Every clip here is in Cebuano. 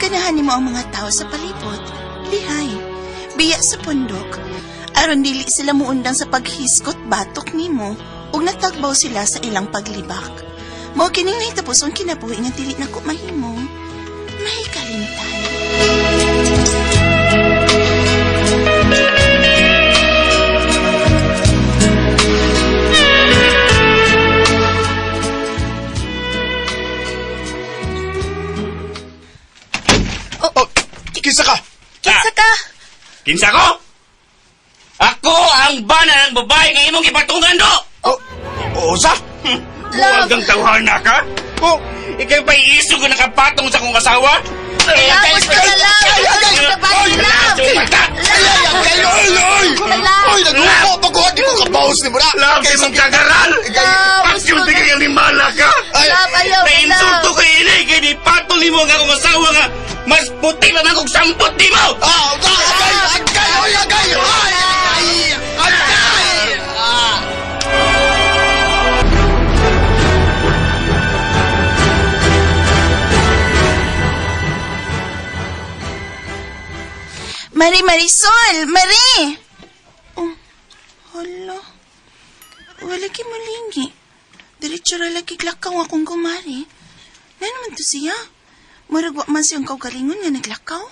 Ganahan nimo ang mga tao sa palibot. Lihay. Biya sa pundok. Aron dili sila muundang sa paghiskot batok nimo ug natagbaw sila sa ilang paglibak. Mao kining nahitapos ang kinabuhi nga dili nako mahimo. May kalimtan. Oh, kinsa ka? Kinsa ka? Kinsa ko? Ako ang bana ng babae nga imong ipatungan do! Oh, oh, sa? Love. Huwag kang tawhana ka? Oh, Ikaw pa'y iso ko nakapatong sa kong asawa? Love, gusto ka, love. Gusto ka ba, love? ay, ay, ay! Oy, naglupo pa ko, di ko kabaos ni mo na. Love, Kay imong kagaral! Love, Pasyon di kay animala ka! Ay, Love, ayaw, Nainsulto love. kay ini, kay di patol nimo ang akong asawa nga mas puti pa man kong sampot nimo! Ah, agay, agay, oy, agay, ay, ay, agay! Ah. Mari Marisol! Mari! Oh, hala. Wala kay mulingi. Diretso ra lagi glakaw akong kumari. Na naman to siya. Murag wa man siyang kaugalingon nga naglakaw.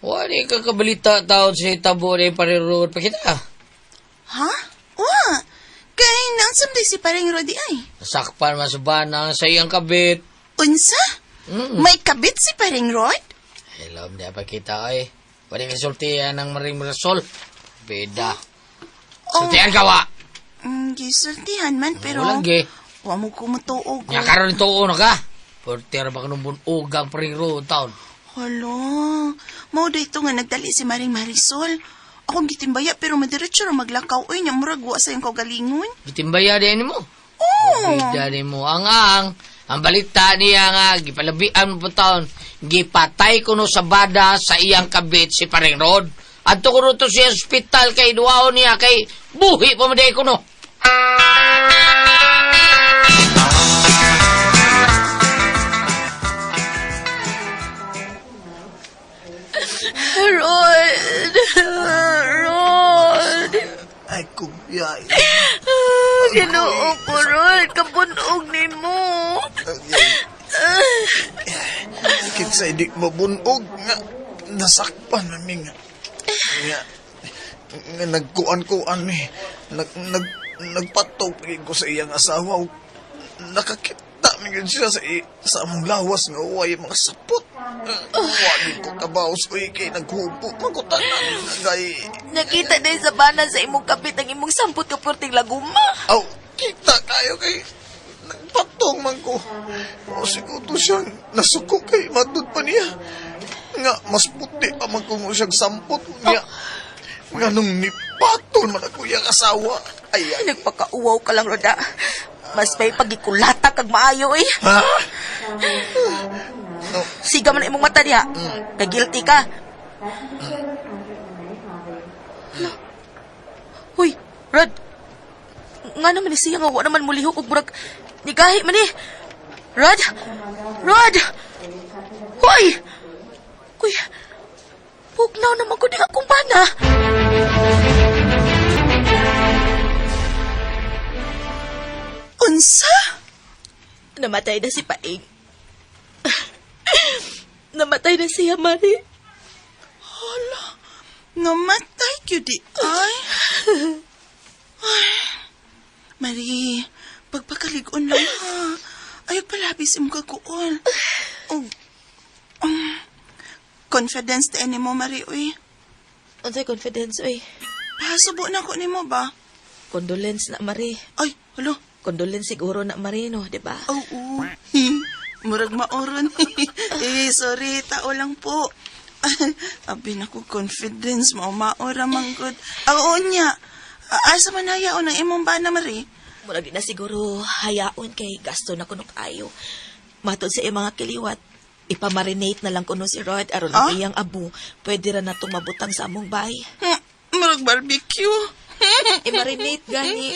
Wala ka kabalita taon sa tabo ni parirod pa kita. Ha? Wa! Kay nansam day si pareng Rodi ay. Nasakpan man sa banang sa iyang kabit. Unsa? May kabit si pareng Rod? Hello, di pa kita ay. Wala ka sultian ng maring Marisol. Bida. Oh. Sultian ka wa. Gisultihan man pero... Walang gi. Wa mo kumutuog. Nya karon tuon na ka. Portero ba kanong bunugang parirod taon. Hala, mao dito nga nagdali si Maring Marisol. Akong gitimbaya pero madiretso ra maglakaw oy nya murag wa sa iyang kaugalingon. Gitimbaya din mo. Oh. Bida ni mo. Ang balita niya nga, gipalabian mo pa taon, gipatay ko no sa bada sa iyang kabit si Paring Rod. Adto ko to siya ospital kay duwaon niya kay buhi pa man ko no. Rod! Rod! Ay, kubyay. Ginoo ko, Rod. Kapunog ni mo. Kinsay di mabunog nga nasakpan nami nga. Nga, nga nagkuan-kuan mi. Nag, nag, nagpatog ko sa iyang asawa. Ug nakakita mi gyud siya sa, sa among lawas nga uway mga sapot. Wagi ko kabaos uy kay naghupo magutanan kay Nakita na sa bana sa imong kapit ang imong sampot ka purting laguma. aw kita kayo kay nagpatong man ko. O siguro siyang nasuko kay matud pa niya. Nga, mas puti pa man kung siyang sampot niya. Nga nung nipatol man ako iyang asawa. Ay, ay. Nagpakauwaw ka lang, Roda. Mas may pagikulata kag maayo eh. Ha? Siga man ang imong mata diha. Kay guilty ka. Hala. Huy, Rod. Nga naman ni siya nga wa naman mulihok og murag nigahi man eh. Rod! Rod! Hoy! Kuy, pugnaw naman ko diha akong bana. Unsa? Namatay na si Paing. Namatay na siya, Mari. Hala, namatay gyud di ay. Ay. Mari, pagpakalig-on lang ha. Ayaw palabis imong kaguol. Og confidence ta nimo Mari uy. Unsay confidence, oy. Pasubo na ko nimo ba? Condolence na, Mari. Ay, hala. Condolence siguro na, Mari, no, di ba? Oo. Murag maoron. Eh, sorry, tao lang po. Abi na ko confidence mo, maora man gud. Oo niya. Asa man hayaon ang imong bana, Marie? Murag di na siguro hayaon kay gasto na kuno kaayo. Matod sa iyang mga kiliwat, ipamarinate na lang kuno si Rod aron ang Ah? iyang abo, pwede ra na mabutang sa among bahay. Murag barbecue. I-marinate gani.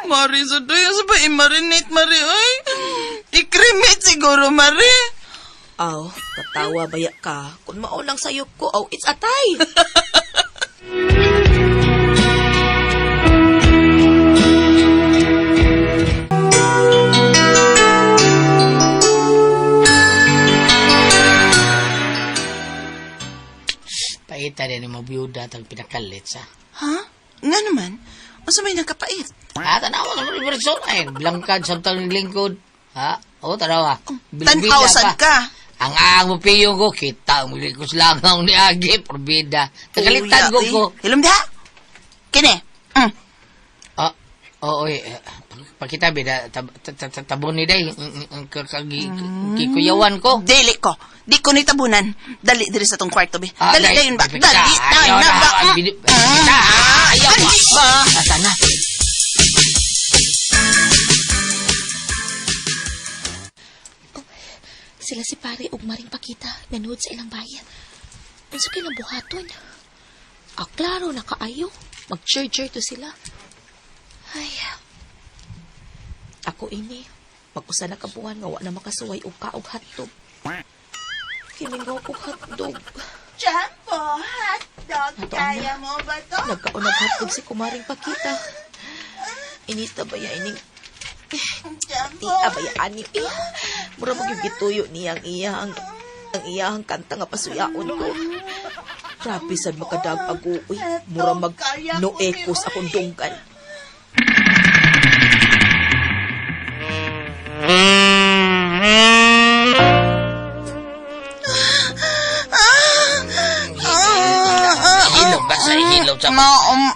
Mari, sa doy, asa ba i-marinate, Mari, oy? I-cremate siguro, Mari. Aw, katawa baya ka. Kung mao lang sayop ko, aw, it's atay. Paita din mo biyuda tag pinakalit sa. Ha? Nga naman, unsa may nakapait? Ha, tanawa sa mga Marisol. Ay, blangkad sa tang lingkod. Ha? O, tanawa. Tanaw sad ka. Ang ang mo piyo ko, kita mo likos lang ang ni Agi, porbida. Tagalitan ko Uya, ko. eh. Hilom diha. Kini. Mm. Ah, oo, eh, pakita bida, tabon ni day, kikuyawan ko. Dili ko. Di ko ni tabunan. Dali diri sa tong kwarto be. Ah, Dali day, dayon ba? pakita, Dali ayaw na ba? ah, Mm. pakita, ah, ayaw Dali ba? Asa na? Sila si pare ug maring pakita nanood sa ilang bayan. Unsa kay ilang buhaton? Ah, klaro na kaayo. Mag-charger to sila. Ay. Ako ini, mag-usa na ka buwan nga wa na makasuway og kaog hotdog. Kimingaw og hotdog. Jumbo, hotdog. Ato, Kaya mo ba to? Nagkaon og hotdog si kumaring pakita. Inita ba ya ining Jumbo. Tia ba ya ani? Eh, mura mag yung gituyo niya ang iyang ang iyang kanta nga pasuyaon ko. Grabe sad makadag ago uy. Mura mag no echoes akong dunggan. Hilom ba sa hilom sa Ma, mm.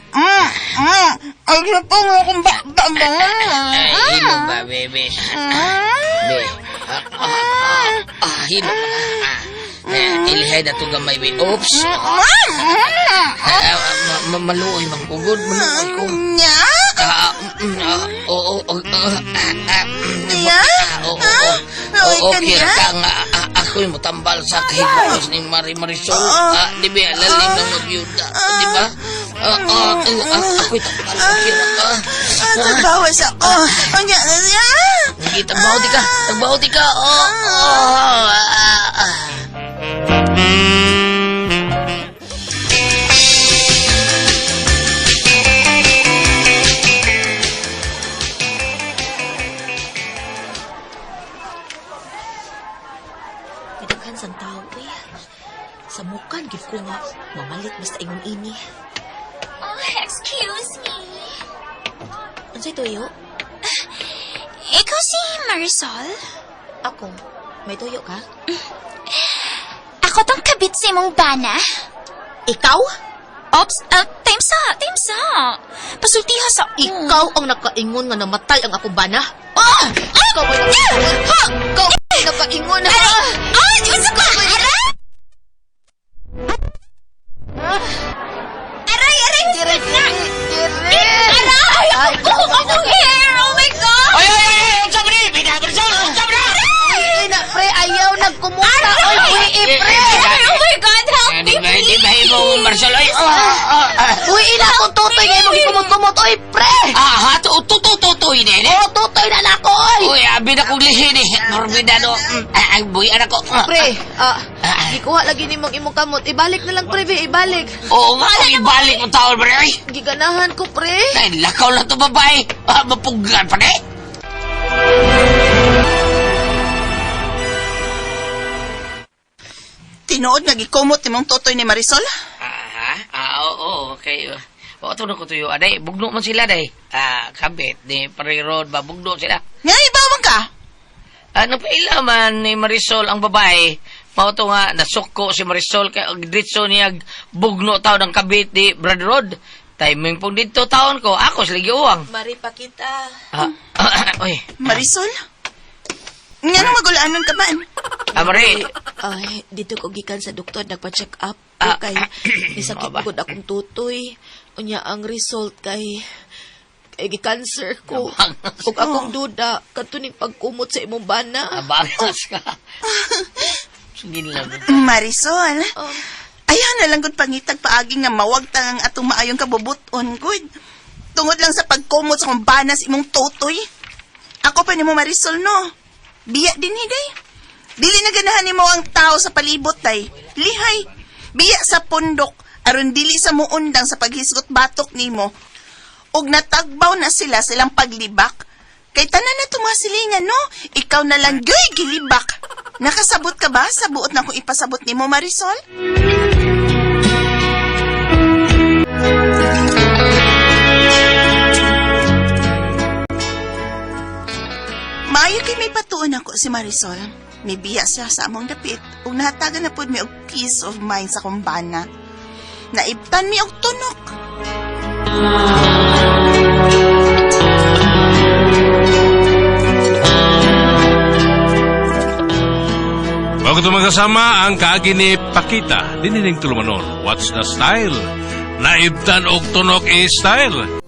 Ay, sa pa nga akong ba, ba, ba. Ay, hilom ba, bebe? Be, hilom ba? Ah, ilihay na to gamay, be. Oops! Ah, maluoy, mangkugod, maluoy ko. Nya? Ah, ah, oo, oo, ah, ah, Niya? ah, oo, oo. Luoy Oo, ka okay niya? ka nga. Ako'y mutambal sa kahigos ni Marie Marisol. Ah, di ba, lalim ng mabiyuda. Di ba? Ah, ah, ako'y tambal. Okay ra ka. Ah, tagbawas ako. Nya, nya? Sige, tagbaho di ka. Tagbaho di ka. Oo, oo, ah, ah. Kadaghan sang tao uy. Sa mukan gid ko nga mamalit basta ingon ini. Oh, excuse me. Unsay tuyo? Ikaw si Marisol? Ako, may tuyo ka? Ako tong kabit sa imong bana. Ikaw? Ops, time's up, time's up. Pasultiha sa... Ikaw ang nakaingon nga namatay ang akong bana? Oh! Ikaw ay nakaingon! Ha! Ikaw ay nakaingon ha! Ah! Di ba sa ko? Aray! Aray! Aray! Dire! Dire! Aray! Ang buhok akong hair! Oh my God! Ay, ay, ay, ay, unsa ba ni? Bida, Marisol, unsa ba na? Ay na, pre! Ayaw nagkumuta! Oy, Aray! pre! Pre! Aray! Oh my God! Help Eh, me, Di ba, di ba, please! imo, Marisol? Ay, ah, ah, ah. Uy, ila akong tutoy ngayon magkikumot-kumot! Oy, pre! Ah, ha, to, to, to, to, to, ini, ini. Oh, tutoy na na ako, oy! Uy, abi na kong lihin eh. Morbida no. Ay, buhi anak ko. Ah, Pre, gikuha lagi ni mong imong kamot. Ibalik na lang, pre, be, ibalik. Oo nga, kung ibalik ko taon ba ay. Giganahan ko, pre. Ay, lakaw lang to babae. Ah, mapugan pa na eh. Tinuod nga gikumot imong totoy ni Marisol? Aha, ah, oo, okay. Oo, ito na ko tuyo. Aday, bugno man sila, day. Ah, kabit, ni Parirod ba, bugno sila. Nga ibawang ka? Ah, nagpaila man ni Marisol ang babae. Mao to nga, nasuko si Marisol kay og ditso niya bugno taon ang kabit ni Brad Rod. Timing pong dito taon ko, ako sila giuwang. Mari pa kita. Ah, oy, Marisol? Nga nang magulaanon ka man? ah, Mari, Ay, dito ko gikan sa doktor nagpa-check up ko Ah, kay nisakit Aba. gud akong tutoy. Unya ang result kay kay gi-cancer ko. Nabangas. Ug akong duda kadto ning pagkumot sa imong bana. Abangas ka. Sige lang. Marisol? Ayaw na lang gud pangitag paagi nga mawagtang ang atong maayong kabubuton gud. Tungod lang sa pagkumot sa kong bana sa imong totoy. Ako pa nimo Marisol, no? Biya din hiday. Dili na ganahan nimo ang tao sa palibot tay. Lihay. Biya sa pundok aron dili sa muundang sa paghisgot batok nimo. Ug natagbaw na sila silang paglibak. Kay tanan na itong mga silingan, no? Ikaw na lang gyoy gilibak. Nakasabot ka ba sa buot na kung ipasabot nimo, Marisol? Maayo kay may patuon ako si Marisol. May biya siya sa among dapit ug nahatagan na pud mi og peace of mind sa kumbana. Naibtan mi og tunok. Bago ito magkasama ang kaagi ni Pakita, dinining tulumanon. What's the style? Naibtan og tunok e style.